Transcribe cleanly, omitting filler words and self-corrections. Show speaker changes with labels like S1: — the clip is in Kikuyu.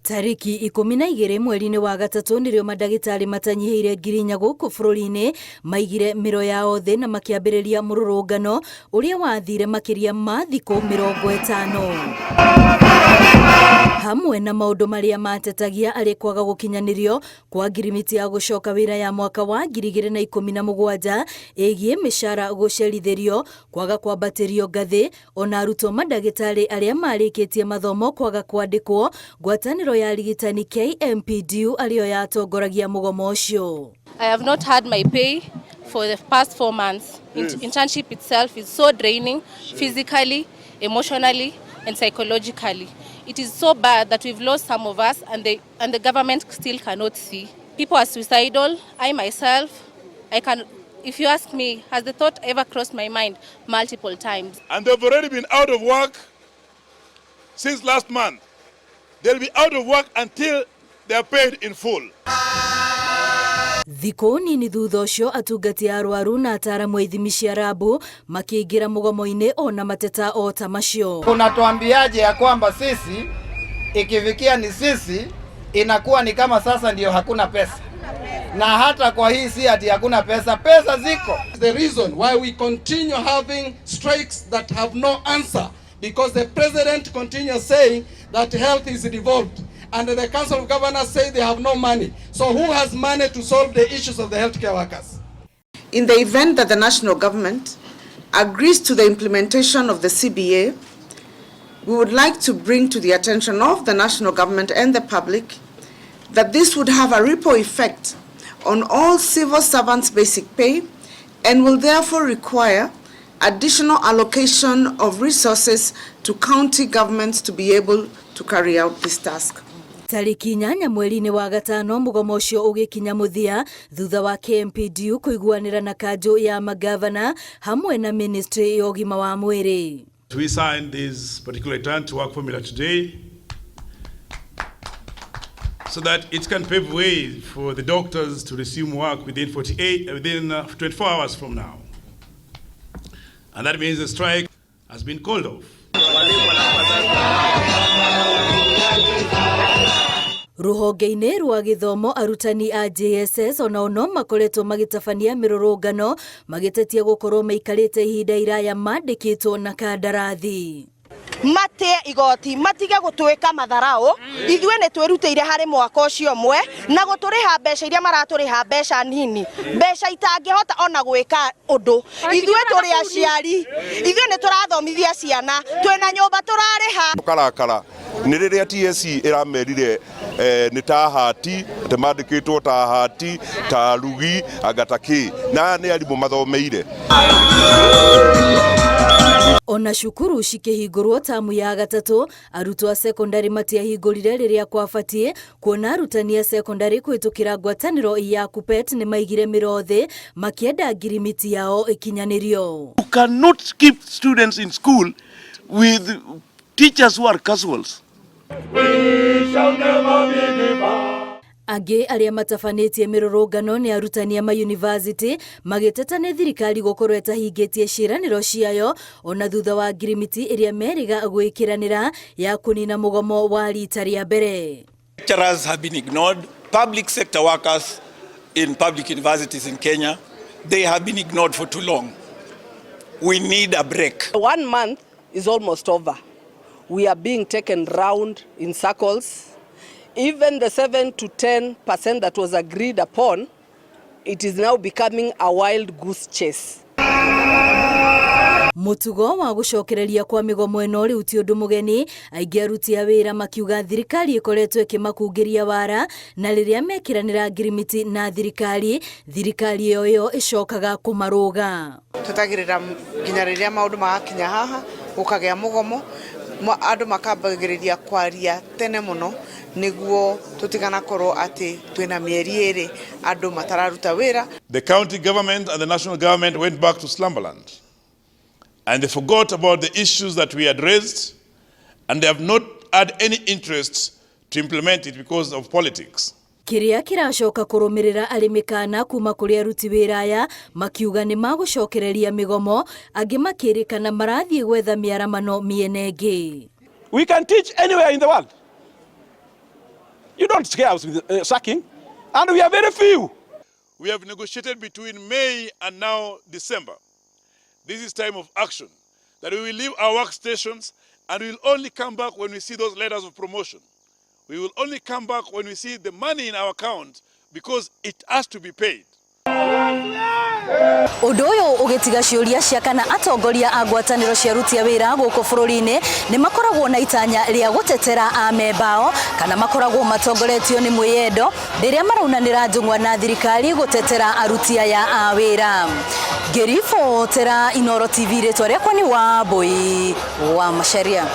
S1: Tarĩki 12 mweri-inĩ wa gatatũ nĩrĩo mandagĩtarĩ matanyihĩire 4,000 gũkũ bũrũri-inĩ maigire mĩro yao thĩ na makĩambĩrĩria mũrũrũngano ũrĩa wathire makĩria ma thikũ 50. Hamwe na maũndũ marĩa matetagia arĩ kwaga gũkinyanĩrio kwa ngirimiti ya gũcoka wĩra ya mwaka wa 2017 ĩgiĩ mĩcara gũcerithĩrio, kwaga kwambatĩrio ngathĩ, ona arutwo mandagĩtarĩ arĩa marĩkĩtie mathomo kwaga kwandĩkwo, ngwatanĩro ya arigitani KMPDU arĩo yatongoragia mũgomo ũcio.
S2: I have not had my pay for the past 4 months. Internship itself is so draining physically, emotionally, and psychologically. It is so bad that we've lost some of us and the government still cannot see. People are suicidal. I myself, I can, if you ask me, has the thought ever crossed my mind? Multiple times.
S3: And they've already been out of work since last month. They'll be out of work until they are paid in full.
S1: Thikũ nini thutha ũcio, atungati a arwaru na ataaramu a ithimi cia rabu makĩingĩra mũgomo-inĩ ona mateta o ta macio.
S4: Unatuambiaje ya kwamba sisi ikifikia ni sisi inakuwa ni kama sasa ndio hakuna pesa, na hata kwa hii si ati hakuna pesa, pesa ziko.
S5: The reason why we continue having strikes that have no answer, because the president continues saying that health is devolved and the Council of Governors say they have no money. So who has money to solve the issues of the healthcare workers?
S6: In the event that the national government agrees to the implementation of the CBA, we would like to bring to the attention of the national government and the public that this would have a ripple effect on all civil servants' basic pay and will therefore require additional allocation of resources to county governments to be able to carry out this task.
S1: Tarĩki 8 mweri-inĩ wa gatano mũgomo ũcio ũgĩkinya mũthia thutha wa KMPDU kũiguanĩra na kanjũ ya magavana hamwe na ministry ya ũgima wa mwĩrĩ.
S3: We signed this particular return to work formula today so that it can pave way for the doctors to resume work within 48, within 24 hours from now. And that means the strike has been called off.
S1: Rũhonge-inĩ rwa gĩthomo, arutani a JSS onao no makoretwo magĩtabania mĩrũrũngano magĩtetia gũkorwo maikarĩte ihinda iraya mandĩkĩtwo na kandarathi.
S7: Matie igoti, matige gũtwĩka matharau. Ithuĩ nĩ twĩrutĩire harĩ mwaka ũcio ũmwe na gũtũrĩha mbeca iria maratũrĩha, mbeca nini, mbeca itangĩhota ona gwĩka ũndũ. Ithuĩ tũrĩ aciari, ithuĩ nĩ tũrathomithia ciana, twĩna nyũmba tũrarĩha.
S8: Karakara nĩ rĩrĩa TSC ĩramerire nĩ ta hati atĩ mandĩkĩtwo ta hati ta rugi anga ta kĩ, na aya nĩ arimũ mathomeire.
S1: Ona cukuru cikĩhingũrwo tamu ya gatatũ, arutwo a sekondari matiahingũrire rĩrĩa kwabatiĩ, kuona arutani a sekondari kũhĩtũkĩra ngwatanĩro ya KUPPET nĩ maigire mĩro thĩ makĩenda ngirimiti yao ĩkinyanĩrio.
S9: You cannot keep students in school with teachers who are casuals.
S1: Angĩ arĩa matabanĩtie mĩrũrũngano nĩ arutani a mayunivasĩtĩ magĩteta nĩ thirikari gũkorwo ĩtahingĩtie ciĩranĩro ciayo ona thutha wa ngirimiti ĩrĩa merĩga gwĩkĩranĩra ya kũnina mũgomo wa rita rĩa mbere.
S10: Lecturers have been ignored. Public sector workers in public universities in Kenya, they have been ignored for too long. We need a break.
S11: One month is almost over. We are being taken round in circles. Even the 7 to 10% that was agreed upon, it is now becoming a wild goose chase.
S1: Mũtugo wa gũcokereria kwa mĩgomo ĩno rĩu ti ũndũ mũgeni, aingĩ aruti a wĩra makiuga thirikari ĩkoretwo ĩkĩmakungĩria wara, na rĩrĩa mekĩranĩra ngirimiti na thirikari, thirikari ĩyo ĩyo ĩcokaga kũmarũga.
S6: Twetagĩrĩra nginya rĩrĩa maũndũ magakinya haha gũkagĩa mũgomo, andũ makambagĩrĩria kwaria tene mũno nĩguo tũtiganakorwo atĩ twĩna mĩeri 2 andũ matararuta wĩra.
S3: The county government and the national government went back to slumberland. And they forgot about the issues that we had raised, and they have not had any interest to implement it because of politics.
S1: Kĩrĩa kĩracoka kũrũmĩrĩra arĩ mĩkana kuma kũrĩ aruti wĩra aya makiuga nĩ magũcokereria mĩgomo, angĩ makĩrĩkana marathiĩ gwetha mĩaramano mĩena ĩngĩ.
S9: We can teach anywhere in the world.
S12: You don't scare us with sacking. And we are very few.
S3: We have negotiated between May and now December. This is time of action, that we will leave our workstations and we will only come back when we see those letters of promotion. We will only come back when we see the money in our account, because it has to be paid.
S1: Ũndũ ũyũ ũgĩtiga ciũria cia kana atongoria a ngwatanĩro cia aruti a wĩra gũkũ bũrũri-inĩ nĩ makoragwo na itanya rĩa gũtetera amemba ao kana makoragwo matongoretio nĩ mwĩyendo rĩrĩa maraunanĩra njũng'wa na thirikari gũtetera aruti aya a wĩra. Ngĩribotera Inooro TV, rĩtwa rĩakwa nĩ Wambui wa Macharia.